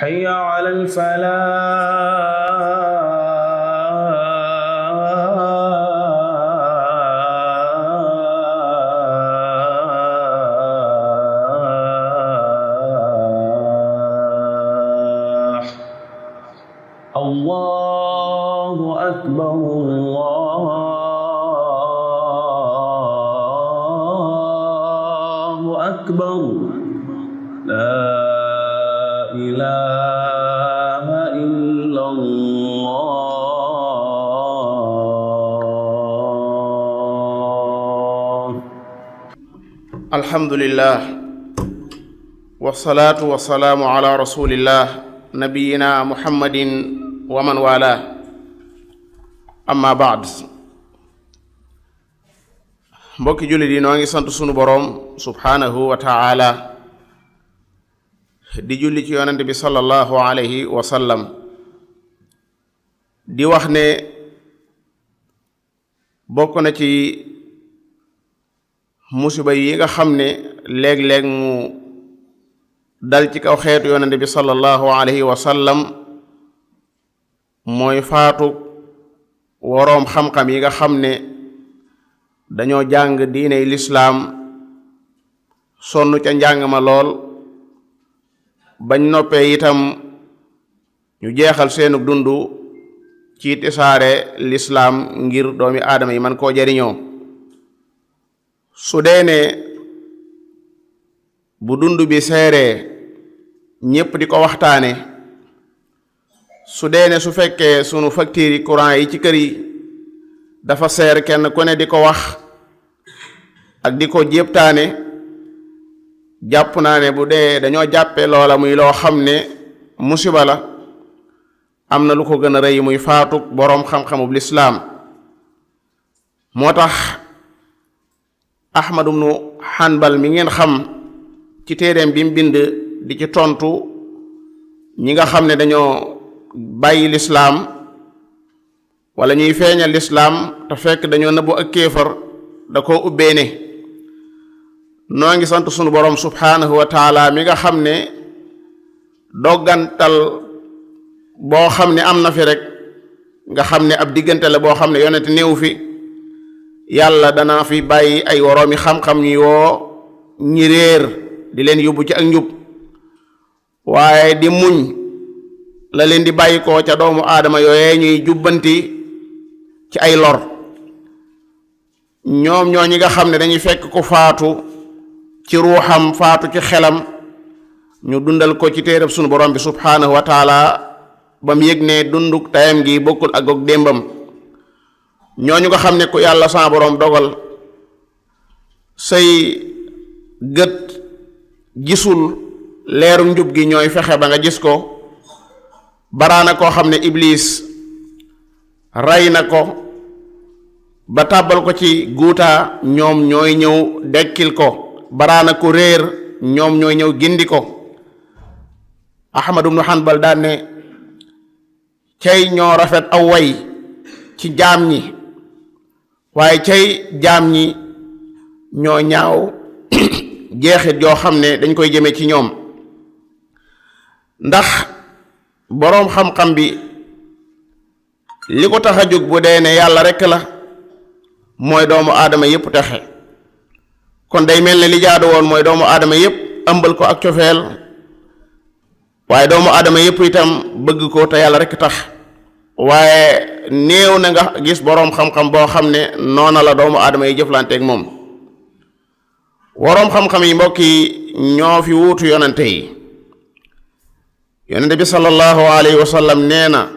حي على الفلاح الله أكبر الله أكبر لا إله إلا الله. الحمد لله والصلاة والسلام على رسول الله نبينا محمد ومن والاه amma baad. mbokki jullit yi noo ngi sant sunu boroom subhaanahu wa ta'ala di julli ci yonent bi sallallahu alayhi wa sallam di wax ne bokk na ci musiba yi nga xam ne léeg-léeg mu dal ci kaw xeetu yonent bi sallallahu alayhi wa sallam mooy faatu woroom xam-xam yi nga xam ne dañoo jàng diiney lislaam sonn ca njàng ma lool bañ noppee itam ñu jeexal seenu dund ci tisaare lislaam ngir doomi aadama yi man koo jariñoo. su dee ne bu dund bi seeree ñépp di ko waxtaane, su dee ne su fekkee sunu facture yi courant yi ci kër yi dafa seer kenn ku ne di ko wax ak di ko jéptaane, jàpp naa ne bu dee dañoo jàppee loola muy loo xam ne musiba la, am na lu ko gën a rëy muy faatu boroom xam-xamub lislaam. moo tax Ahmad ibnu Hanbal mi ngeen xam ci téereem bi mu bind di ci tontu ñi nga xam ne dañoo bàyyi lislaam wala ñuy feeñal lislaam te fekk dañoo nëbbu ak kéefar, da koo ubbee ne noo ngi sant sunu boroom subhaanahu wa taala mi nga xam ne doggantal boo xam ne am na fi rek nga xam ne ab diggante la boo xam ne yonent néew fi, yàlla dana fi bàyyi ay woroomi xam-xam ñuy woo ñi réer di leen yóbbu ci ak njub, waaye di muñ la leen di bàyyi koo ca doomu aadama yooyee ñuy jubbanti ci ay lor. ñoom ñoo ñi nga xam ne dañuy fekk ku faatu ci ruuxam, faatu ci xelam, ñu dundal ko ci téereb sunu borom bi subhaanahu wa taala ba mu yëg ne dunduk tayam gi bokkul ak ak démbam. ñooñu nga xam ne ku yàlla sa borom dogal say gët gisul leeru njub gi, ñooy fexe ba nga gis ko. baraana koo xam ne iblis rey na ko ba tàbbal ko ci guutaa, ñoom ñooy ñëw dekkil ko. baraana ku réer, ñoom ñooy ñëw gindi ko. Ahmad ibnu Hanbal daan ne cay ñoo rafet aw way ci jaam ñi, waaye cay jaam ñi ñoo ñaaw jeexit yoo xam ne dañ koy jëme ci ñoom. ndax boroom xam-xam bi li ko tax a jóg bu dee ne yàlla rekk la, mooy doomu aadama yépp texe. kon day mel ne li jaadu woon mooy doomu aadama yépp ëmbal ko ak cofeel, waaye doomu aadama yépp itam bëgg ko te yàlla rekk tax. waaye néew na nga gis boroom xam-xam boo xam ne noona la doomu aadama yi jëflanteeg moom. woroom xam-xam yi mbokk yi ñoo fi wuutu yonente yi. yonente bi sallallahu alayhi wa sallam nee na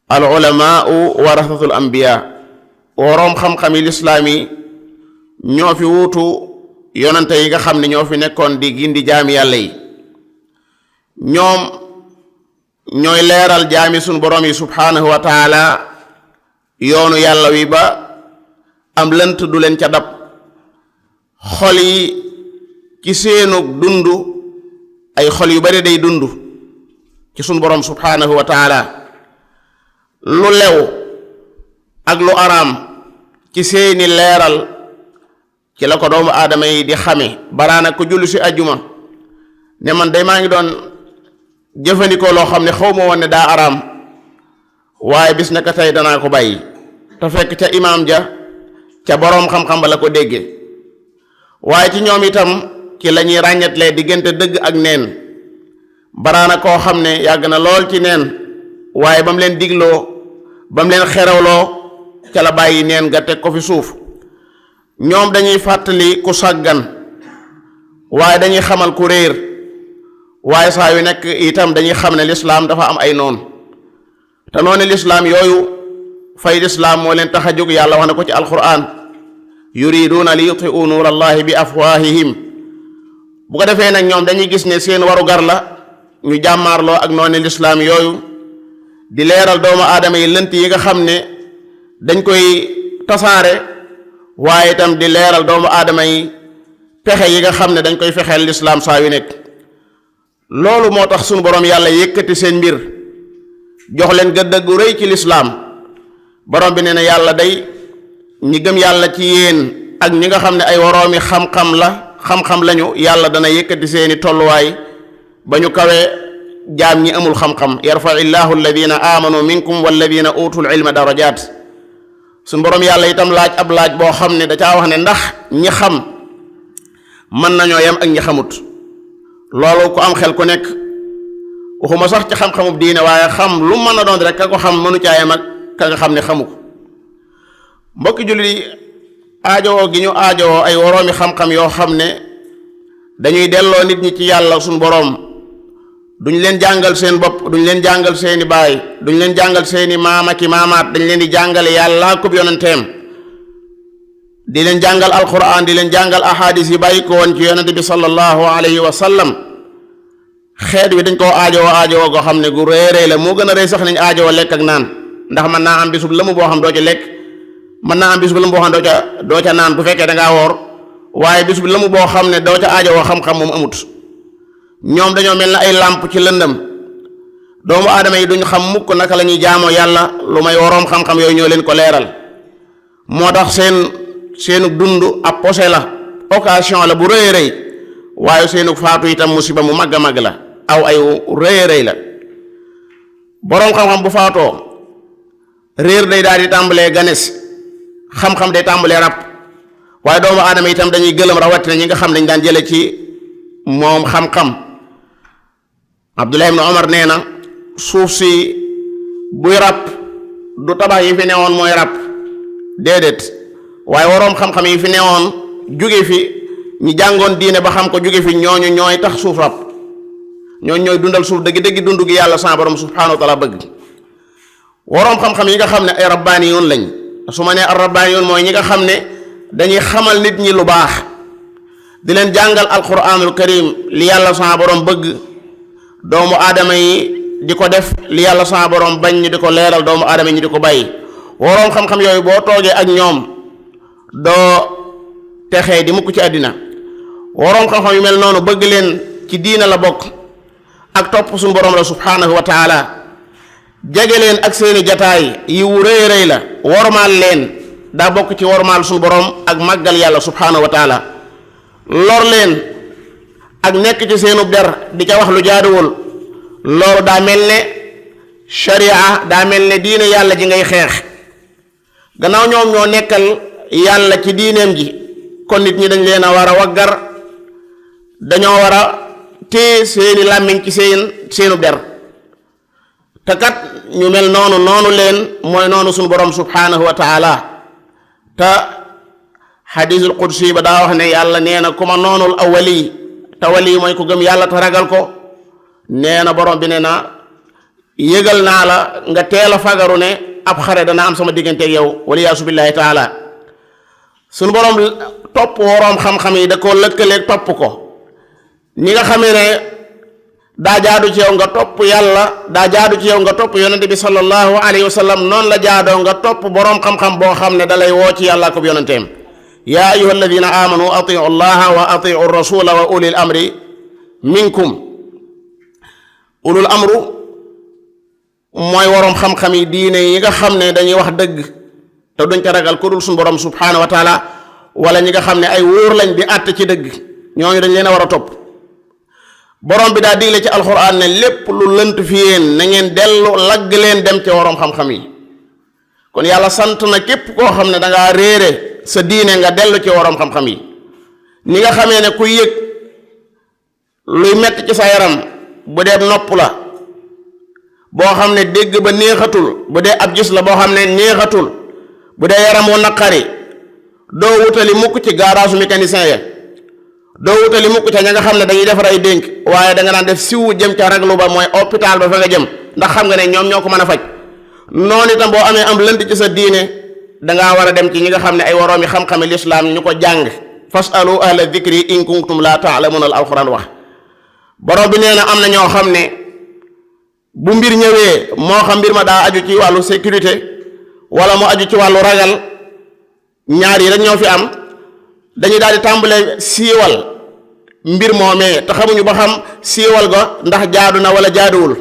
al ulamaau warasatul anbiya. woroom xam-xam yi lislaam yi ñoo fi wuutu yonente yi nga xam ne ñoo fi nekkoon di gindi jaami yàlla yi. ñoom ñooy leeral jaami sunu borom yi subhaanahu wa taala yoonu yàlla wi ba am lënt du leen ca dab. xol yi ci seenu dund, ay xol yu bari day dund ci sunu borom subhaanahu wa taala. lu lew ak lu araam ci seeni leeral ci la ko doomu aadama yi di xame. baraana ko julli si ajjuma ne man day maa ngi doon jëfandikoo loo xam ne xaw ma woon ne daa araam waaye bis naka tey danaa ko bàyyi te fekk ca imaam ja ca boroom xam-xam ba la ko déggee waaye ci ñoom itam ci la ñuy ràññatlee diggante dëgg ak neen baraana koo xam ne yàgg na lool ci neen waaye ba mu leen digloo ba mu leen xerawloo ca la bàyyi neen nga teg ko fi suuf ñoom dañuy fàttali ku sàggan waaye dañuy xamal ku réer waaye saa yu nekk itam dañuy xam ne lislaam dafa am ay noon te noonu lislaam yooyu fay lislaam moo leen tax a jóg yàlla wax na ko ci alquran yuriduuna li yutfi'u nuur allahi bi afwaahihim bu ko defee nag ñoom dañuy gis ne seen warugar la ñu jàmmaarloo ak noonu lislaam yooyu di leeral doomu aadama yi lënt yi nga xam ne dañ koy tasaare waaye itam di leeral doomu aadama yi pexe yi nga xam ne dañ koy fexeel lislaam saa yu nekk loolu moo tax sunu boroom yàlla yëkkati seen mbir jox leen gëdd gu rëy ci lislaam boroom bi nee na yàlla day ñi gëm yàlla ci yéen ak ñi nga xam ne ay woroomi xam-xam lañu yàlla dana yëkkati seeni tolluwaay ba ñu kawee jaam ñi amul xam-xam yarfa illahu alladina amanu minkum walladina utul ilma darajat suñu boroom yàlla itam laaj ab laaj boo xam ne da caa wax ne ndax ñi xam mën nañoo yem ak ñi xamut loolu ku am xel ku nekk waxuma sax ci xam-xamub diine waaye xam lu mën a doon rek ka ko xam mënu caa yem ak ka nga xam ne xamu ko mbokki jullit yi aajowoo gi ñu aajowoo ay woroomi xam-xam yoo xam ne dañuy delloo nit ñi ci yàlla suñu boroom duñ leen jàngal seen bopp duñ leen jàngal seeni baay duñ leen jàngal seeni maama ki maamaat dañ leen di jàngale yàlla ko yonenteem di leen jàngal alquran di leen jàngal ahadis yi bàyyi ko woon ci yonente bi sallallahu alayhi wa sallam xeet wi dañ koo aajowoo goo xam ne gu réeréy la moo gën a rëy sax nañ aajowoo lekk ak naan ndax mën naa am bisub lëmu boo xam doo ci lekk mën naa am bisub lëmu boo xam doo ca naan bu fekkee da ngaa woor waaye bisub lëmu boo xam ne doo ca aajowoo xam-xam moom amut ñoom dañoo mel na ay làmp ci lëndëm doomu aadama yi duñ xam mukk naka la ñuy jaamoo yàlla lu may woroom xam-xam yooyu ñoo leen ko leeral moo tax seenu dund ab posé la occasion la bu rëy rëy waaye seenu faatu itam musiba mu màgg a màgg la aw ay rëy rëy la boroom xam-xam bu faatoo réer day daal di tàmbalee ganes xam-xam day tàmbalee rab waaye doomu aadama itam dañuy gëlëm rawatina ñi nga xam dañ daan jële ci moom xam-xam Abdullah ibn Omar nee na suuf si buy rab du tabax yi fi newoon mooy rab déedéet waaye waroom xam-xam yi fi newoon jóge fi ñi jàngoon diine ba xam ko jóge fi ñooñu ñooy tax suuf rab ñooñu ñooy dundal suuf dëgg-dëgg dund gi yàlla sa borom subhanahu wa taala bëgg waroom xam-xam yi nga xam ne ay rabbaani yoon lañ su ma nee ar rabbaani yoon mooy ñi nga xam ne dañuy xamal nit ñi lu baax di leen jàngal alquranul karim li yàlla sa borom bëgg doomu aadama yi di ko def li yàlla sa borom bañ ñu di ko leeral doomu aadama yi ñu di ko bàyyi waroom xam-xam yooyu boo toogee ak ñoom doo texee di mukk ci àddina waroom xam-xam yu mel noonu bëgg leen ci diina la bokk ak topp suñu borom la subhanahu wa taala jege leen ak seeni jataay yi wu rëy rëy la wormaal leen daa bokk ci wormaal suñu borom ak màggal yàlla subhanahu wa taala lor leen ak nekk ci seenu der di ca wax lu jaaduwul loolu daa mel ne sharia daa mel ne diine yàlla ji ngay xeex gannaaw ñoom ñoo nekkal yàlla ci diineem ji kon nit ñi dañ leen a war a waggar dañoo war a téye seeni làmmiñ ci seenu der te kat ñu mel noonu leen mooy noonu suñu borom subhanahu wa taala te xadiisul qudsi ba daa wax ne yàlla nee na ku ma noonul aw wali te wali mooy ku gëm yàlla te ragal ko nee na borom bi nee na yëgal naa la nga teel a fagaru ne ab xare dana am sama diggante ak yow waliyaasu billaahi taala suñu borom topp woroom xam-xam yi da koo lëkkaleeg topp ko ni nga xamee ne daa jaadu ci yow nga topp yàlla daa jaadu ci yow nga topp yonente bi sallallahu alayhi wa sallam noonu la jaadoo nga topp boroom xam-xam boo xam ne dalay woo ci yàlla ko yonenteem yaa ayyuha alladina amanu atiu allaha wa atiu rasula wa ulil amri minkum ulul amru mooy waroom xam-xam yi diine yi nga xam ne dañuy wax dëgg te duñ ko ragal ku dul suñu borom subhanahu wa taala wala ñi nga xam ne ay wóor lañ di àtt ci dëgg ñooñu dañ leen a war a topp borom bi daa digle ci alxuraan ne lépp lu lënt fi yéen na ngeen dellu lagg leen dem ci waroom xam-xam yi. kon yàlla sant na képp koo xam ne dangaa réere sa diine nga dellu ci waroom xam-xam yi. ni nga xamee ne ku yëg luy metti ci sa yaram bu dee nopp la boo xam ne dégg ba neexatul, bu dee ab gis la boo xam ne neexatul, bu dee yaram wu naqari doo wutali mukk ci garage mécanicien ya, doo wutali mukk ca ña nga xam ne dañuy defar ay dénk, waaye da nga naan def siwu jëm ca raglu ba mooy hôpital ba fa nga jëm, ndax xam nga ne ñoom ñoo ko mën a faj. noonu itam boo amee am lënt ci sa diine dangaa war a dem ci ñi nga xam ne ay woroomi xam-xami lislaam ñu ko jàng. fasalu ahla dikri in kuntum la ta'lamun al alquran wax. borom bi nee na am na ñoo xam ne bu mbir ñëwee moo xam mbir ma daa aju ci wàllu sécurité wala mu aju ci wàllu ragal, ñaar yi rek ñoo fi am, dañuy daal di tàmbale siiwal mbir moomee te xamuñu ba xam siiwal ga ndax jaadu na wala jaaduwul.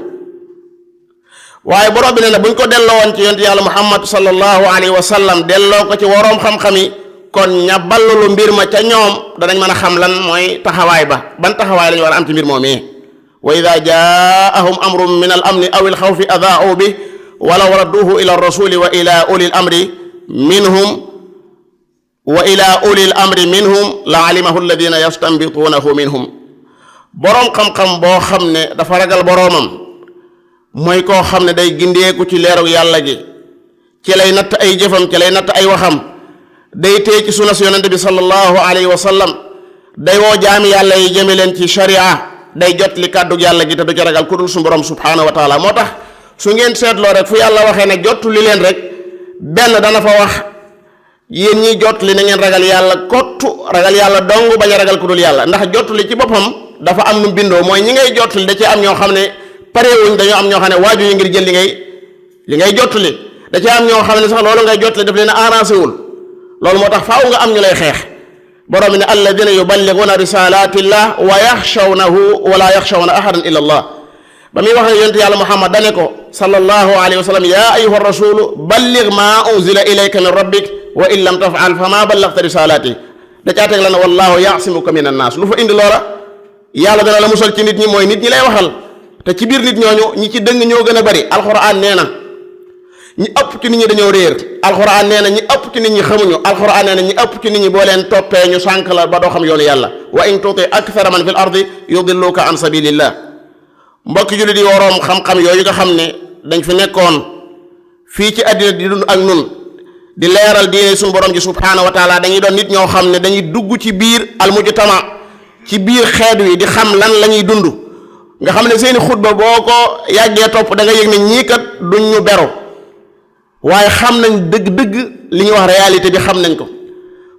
waaye borom bi nee na buñ ko delloo woon ci yonent yàlla Muhammad sallallahu alayhi wa sallam delloo ko ci waroom xam-xam yi, kon ña ballulu mbir ma ca ñoom danañ mën a xam lan mooy taxawaay ba, ban taxawaay lañu war a am ci mbir moomee. wa ida jaahum amrun min al amni aw il xawfi adaau bi walaw radduhu ila rasuli wa ila ulil amri minhum la alimahu alladina yastanbituunahu minhum. boroom xam-xam boo xam ne dafa ragal boroomam mooy koo xam ne day gindeeku ci leeru yàlla gi, ci lay natt ay jëfam, ci lay natt ay waxam, day téye ci sunna si yonente bi sallallahu alayhi wa sallam, day woo jaami yàlla yi jëme leen ci sharia, day jot li kàddu yàlla gi te du ci ragal ku dul su borom subhanahu wa taala. moo tax su ngeen seetloo rek fu yàlla waxee ne jot li leen rek benn dana fa wax yéen ñiy jot li na ngeen ragal yàlla kottu, ragal yàlla dong bañ a ragal ku dul yàlla, ndax jot li ci boppam dafa am nu bindoo, mooy ñi ngay jot li da ci am ñoo xam ne parewuñ, dañoo am ñoo xam ne waaju yi ngir jël li ngay jot li, da ci am ñoo xam ne sax loolu ngay jot li daf leen arrangé wul. loolu moo tax faaw nga am ñu lay xeex. borom bi ne alladina yuballiguna risalatillah wa yaxshawnahu wala yaxshawna ahadan illa allah. ba muy wax ne yonent yàlla Muhammad dane ko sallallahu alayhi wa sallam, ya ayuha rasulu ballig ma unzila ilayka min rabbik wa in lam tafal fa ma ballagta risalati. da caa teg la ne wallahu yaasimuka min annaas. lu fa indi loola? yàlla dana la musal ci nit ñi, mooy nit ñi lay waxal, te ci biir nit ñooñu ñi ci dëng ñoo gën a bari. alquran nee na ñi ëpp ci nit ñi dañoo réer, alquran nee na ñi ëpp ci nit ñi xamuñu, alquran nee na ñi ëpp ci nit ñi boo leen toppee ñu sànk la ba doo xam yoonu yàlla. wa in tuti akthara man fil ardi yudilluka an sabilillah. mbokki jullit yi waroom xam-xam yooyu nga xam ne dañ fi nekkoon fii ci àddina di dund ak nun di leeral diine suñu borom ji subhanahu wa taala, dañuy doon nit ñoo xam ne dañuy dugg ci biir almujtama, ci biir xeet wi di xam lan la ñuy dund, nga xam ne seeni xutba boo ko yàggee topp da nga yëg ne ñii kat duñ ñu beru, waaye xam nañ dëgg-dëgg li ñuy wax réalité bi xam nañ ko.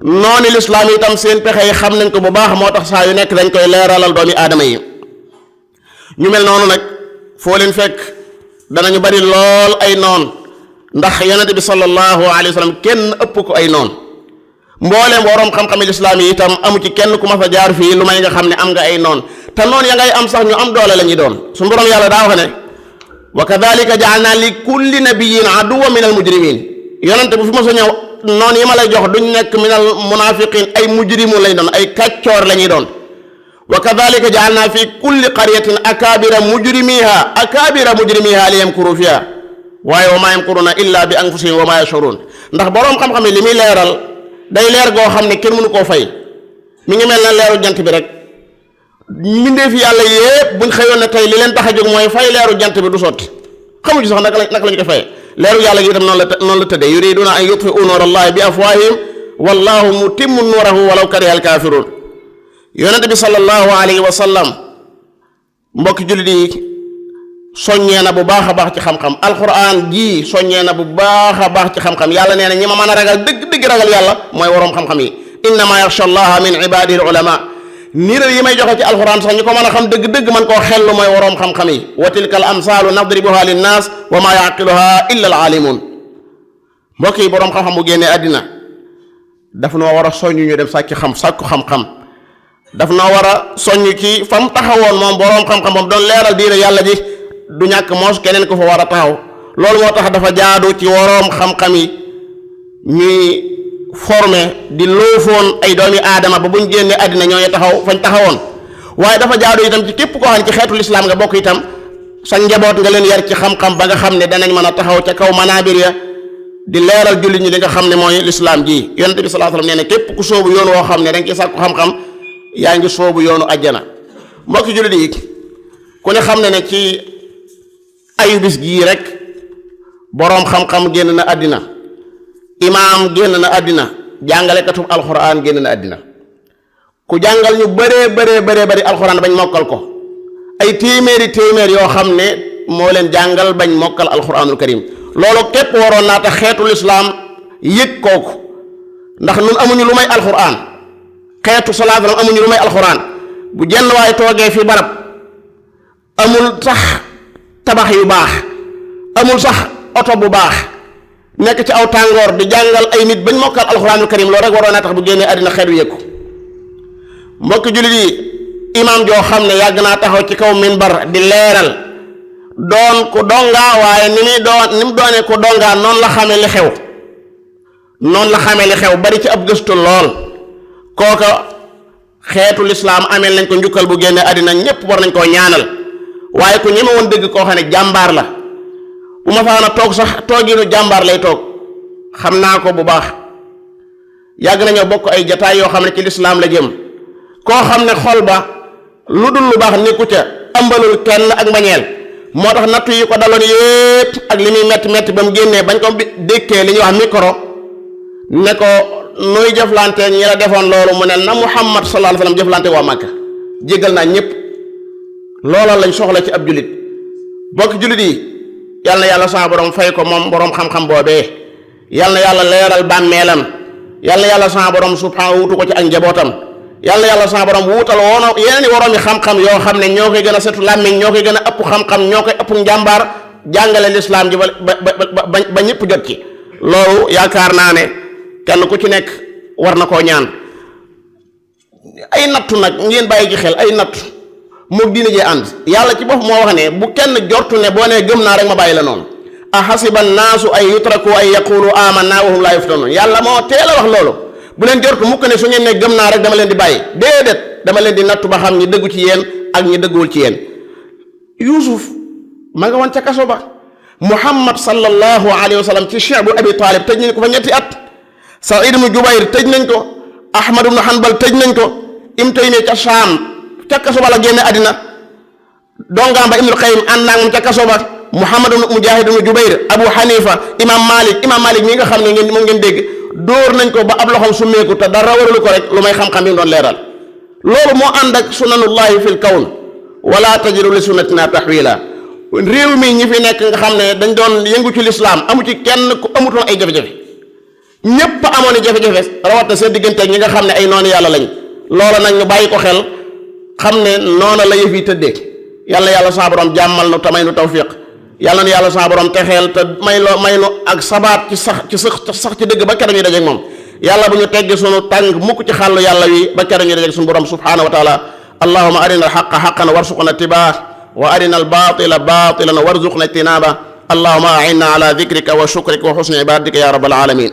noonu lislaam itam seen pexe yi xam nañ ko bu baax, moo tax saa yu nekk dañ koy leeralal doomi aadama yi. ñu mel noonu nag foo leen fekk danañu bari lool ay noon, ndax yonente bi sallallahu alayhi wa sallam kenn ëpp ko ay noon. mbooleem waroom xam-xami lislaam yi itam amu ci kenn ku mas a jaar fii lu may nga xam ne am nga ay noon, te noon ya ngay am sax ñu am doole la ñuy doon. su borom yàlla daa wax ne wa kadhalika ja'alna li kulli nabiyyin aduwwan min al mujrimin. yonente bu fi mos a ñëw noonu yi ma lay jox duñ nekk min al munafiqin, ay mujrimun lañ doon, ay kàccoor la ñuy doon. wa kadhalika ja'alna fi kulli qaryatin akabira mujrimiha liyamkuru fiha waaye wa ma yamkuruna illa bi anfusihim wa ma yashurun. ndax boroom xam-xam yi li muy leeral day leer goo xam ne kenn mënu koo fay, mi ngi mel ne leeru jant bi rek. mbindeef yàlla yépp buñ xëyoon ne tey li leen tax a jóg mooy fay leeru jant bi du sotti, xamuñu sax naka lañu ko fayee. leeru yàlla gi itam noonu la tëddee, yuriduna an yutfi'u nuura allahi bi afwahihim wallahu mutimmu nuurahu walaw kariha alkafirun. yonente bi sallallahu alayhi wa sallam mbokki jullit yi soññee na bu baax a baax ci xam-xam. alquran jii soññee na bu baax a baax ci xam-xam. yàlla nee na ñi ma mën a ragal dëgg ragal yàlla mooy waroom xam-xam yi. innama yaxsha allaha min ibadihi al ulama. niiral yi may joxe ci alquran sax ñi ko mën a xam dëgg man koo xellu mooy waroom xam-xam yi. wa tilka al amsalu nadribuha linnas wa ma yaqiluha illa al alimun. mbokk yi boroom xam-xam bu génnee àddina daf noo war a soññu ñu dem sàkku xam-xam. daf noo war a soññ ci fam taxawoon moom boroom xam-xam moom doon leeral diine yàlla ji, du ñàkk moos keneen ko fa war a taxaw. loolu moo tax dafa jaadu ci waroom xam-xam yi ñuy formé di loofoon ay doomi aadama ba buñ génnee àddina ñooy taxaw fañ taxawoon, waaye dafa jaadu itam ci képp koo xam ne ci xeetu lislaam nga bokk itam sa njaboot nga leen yar ci xam-xam ba nga xam ne danañ mën a taxaw ca kaw manaabir ya di leeral jullit ñi li nga xam ne mooy lislaam ji. yonent bi sallallahu alayhi wasallam nee na képp ku soobu yoonu woo xam ne danga ci sàkku xam-xam yaa ngi soobu yoonu ajjana. mbokki jullit yi ku ne xam ne ne ci ayu bis gii rek boroom xam-xam génn na àddina, imaam génn na àddina, jàngalekatub alxuraan génn na àddina. ku jàngal ñu bari alxuraan bañ mokkal ko, ay téeméeri yoo xam ne moo leen jàngal bañ mokkal alxuraanul karim. loolu képp waroon naa tax xeetu lislaam yëg kooku, ndax nun amuñu lu may alxuraan, xeetu salaam amuñu lu may alxuraan. bu jenn waay toogee fi barab amul sax tabax yu baax, amul sax oto bu baax, nekk ci aw tàngoor di jàngal ay nit bañ mokkal alxuraanul karim, loolu rek waroon naa tax bu génnee àddina xeet wi yëg ko. mbokki jullit yi, imaam joo xam ne yàgg naa taxaw ci kaw minbar di leeral, doon ku dongaa, waaye ni mu doonee ku dongaa noonu la xamee li xew bari ci ab gëstu lool. kooka xeetu lislaam ameel nañ ko njukkal bu génnee àddina, ñépp war nañ koo ñaanal. waaye ku ñeme woon dëgg koo xam ne jàmbaar la, bu ma faana toog sax tooginu jàmbaar lay toog, xam naa ko bu baax. yàgg nañoo bokk ay jataay yoo xam ne ci lislaam la jëm. koo xam ne xol ba lu dul lu baax nekku ca, ëmbalul kenn ak mbañeel. moo tax nattu yi ko daloon yépp ak li muy metti ba mu génnee bañ ko dékkee li ñuy wax micro ne ko nuy jëflante ñi la defoon loolu, mu ne na Muhammad sallallahu alayhi wasallam jëflante waa Màkka, jéggal naa ñépp. loola lañ soxla ci ab jullit. bokk jullit yi, yal na yàlla sa borom fay ko moom boroom xam-xam boobee, yal na yàlla leeral bàmmeelam, yal na yàlla sa borom subhaanahu wutu ko ci ak njabootam, yal na yàlla sa borom wuutal woon yeneen i woroomi xam-xam yoo xam ne ñoo koy gën a setu làmmiñ, ñoo koy gën a ëpp xam-xam, ñoo koy ëpp njàmbaar jàngale lislaam ji ba ñëpp jot ci. loolu yaakaar naa ne kenn ku ci nekk war na koo ñaan. ay nattu nag ngeen bàyyi ci xel, ay nattu moog diine jee ànd. yàlla ci bopp moo wax ne bu kenn jortu ne boo nee gëm naa rek ma bàyyi la noonu. ahasiba naasu ay yutraku ay yaqulu amanna wa hum laa yuftanun. yàlla moo teel a wax loolu. bu leen jortu mukk ne su ngeen ne gëm naa rek dama leen di bàyyi, déedéet, dama leen di nattu ba xam ñi dëggu ci yéen ak ñi dëgguwul ci yéen. Yuusuf ma nga woon ca kaso ba. Muhammad sallallahu alayhi wa sallam ci Cheikh bu Abi Talib tëj nañ ko fa 2 at. Saïd ibnu Jubayr tëj nañ ko. Ahmad ibnu Hanbal tëj nañ ko. Ibnu Taymiyya ca Shaam ca kaso ba la génne àddina. dongaam ba Ibnul Qayyim ànd naa moom ca kaso ba. Muhammad ibnu Mujahid ibnu Jubayr, Abu Hanifa, Imam Malik mi nga xam ne moom ngeen dégg. dóor nañ ko ba ab loxoom summeeku te dara waralu ko rek lu may xam-xam yi doon leeral. loolu moo ànd ak sunanullahi fil kawn wala tajidu li sunnatina tahwila. réew mi ñi fi nekk nga xam ne dañ doon yëngu ci lislaam amu ci kenn ku amutoon ay jafe-jafe, ñépp amoon i jafe-jafe, rawat na seen diggante ñi nga xam ne ay noonu yàlla lañ. loola nag ñu bàyyi ko xel, xam ne noona la yëf yi tëddee. yàlla sa borom jàmmal nu te may nu tawfiq, yàlla na yàlla sa borom texeel te may nu ak sabaat ci sax ci dëgg ba keroog ñu dajeek moom. yàlla bu ñu tegg sunu tànk mukk ci xàllu yàlla wi ba keroog ñu dajeek sunu borom subhanahu wa taala. allahumma arina alxaqa xaqan warzuqna ittibaa wa arina albatila batilan warzuqna ijtinaba. allahumma a'inna ala dhikrika wa shukrika wa husni ibadatika ya rabbal alamin.